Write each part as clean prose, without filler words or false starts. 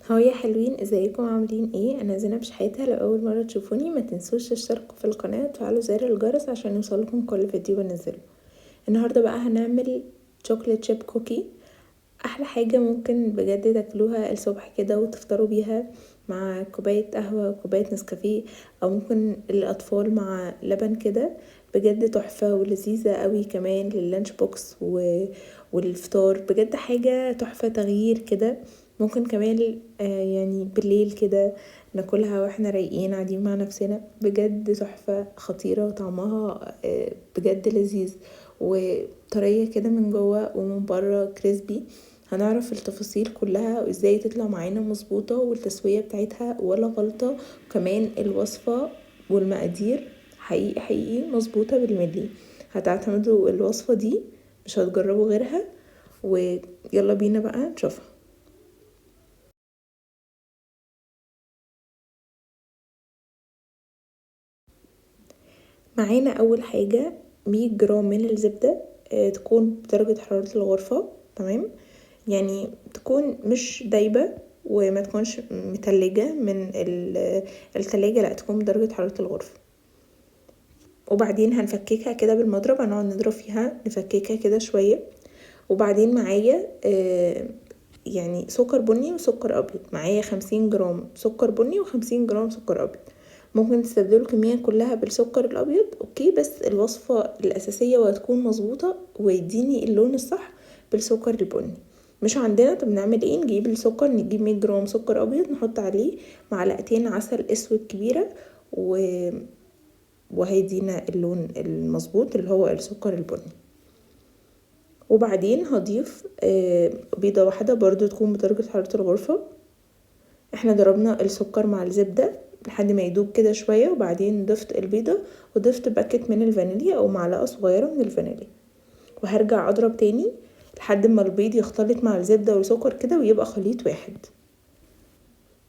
Hi يا حلوين، ازيكم؟ عاملين ايه؟ انا زينب شحاته. لو اول مرة تشوفوني ما تنسوش تشتركوا في القناة وتفعلوا زر الجرس عشان يوصلكم كل فيديو بنزله. النهارده بقى هنعمل chocolate chip cookie، احلى حاجة ممكن بجد تاكلوها الصبح كده وتفطروا بيها مع كوباية قهوة وكوبايه نسكافيه، او ممكن الاطفال مع لبن كده. بجد تحفة ولذيذه قوي كمان لل lunch box والفطار، بجد حاجة تحفة، تغيير كده. ممكن كمان بالليل كده ناكلها واحنا رايقين قاعدين مع نفسنا. بجد تحفة خطيرة وطعمها بجد لذيذ وطرية كده من جوه ومن بره crispy. هنعرف التفاصيل كلها وازاي تطلع معانا مظبوطة والتسوية بتاعتها ولا غلطة، وكمان الوصفة والمقادير حقيقي حقيقي مظبوطة بالملي. هتعتمدوا الوصفة دي مش هتجربوا غيرها. ويلا بينا بقى نشوفها. معانا اول حاجة 100 جرام من الزبدة، تكون بدرجة حرارة الغرفة، تمام؟ يعني تكون مش دايبة وما تكونش متلجة من التلاجة، لا تكون بدرجة حرارة الغرفة. وبعدين هنفككها كده بالمضرب، هنقعد نضرب فيها نفككها كده شوية. وبعدين معايا سكر بني وسكر ابيض، معايا 50 جرام سكر بني و50 جرام سكر ابيض. ممكن تستبدلوا الكمية كلها بالسكر الابيض، okay، بس الوصفة الاساسية وهتكون مظبوطة ويديني اللون الصح بالسكر البني. مش عندنا، طب نعمل ايه؟ نجيب السكر، نجيب 100 جرام سكر ابيض، نحط عليه معلقتين عسل اسود كبيرة وهيدينا اللون المظبوط اللي هو السكر البني. وبعدين هضيف بيضة واحدة برضو تكون بدرجة حرارة الغرفة. احنا ضربنا السكر مع الزبدة لحد ما يدوب كده شوية، وبعدين ضفت البيضة وضفت باكت من الفانيليا او معلقة صغيرة من الفانيليا، وهرجع اضرب تاني لحد ما البيض يختلط مع الزبدة والسكر كده ويبقى خليط واحد.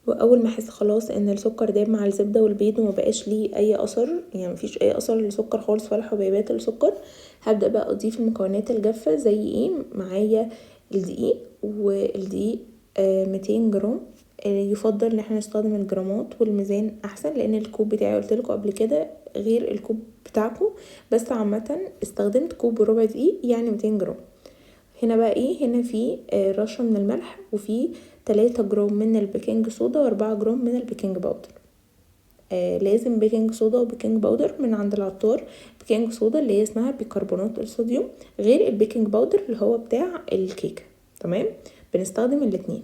واول ما احس خلاص ان السكر داب مع الزبدة والبيض وما بقاش ليه اي اثر، يعني مفيش اي اثر للسكر خالص ولا حبيبات السكر، هبدأ بقى اضيف المكونات الجافة. زي ايه؟ معايا الدقيق، والدقيق 200 جرام. يفضل ان احنا نستخدم الجرامات والميزان احسن، لان الكوب بتاعي قلت لكم قبل كده غير الكوب بتاعكم، بس عامة استخدمت كوب وربع دقيق يعني 200 جرام. هنا بقى ايه؟ هنا في رشة من الملح، وفي 3 جرام من ال baking soda و4 جرام من ال baking powder. لازم baking soda و baking powder من عند العطار. baking soda اللي هي اسمها بيكربونات الصوديوم، غير ال baking powder اللي هو بتاع الكيكة، تمام؟ بنستخدم الاتنين.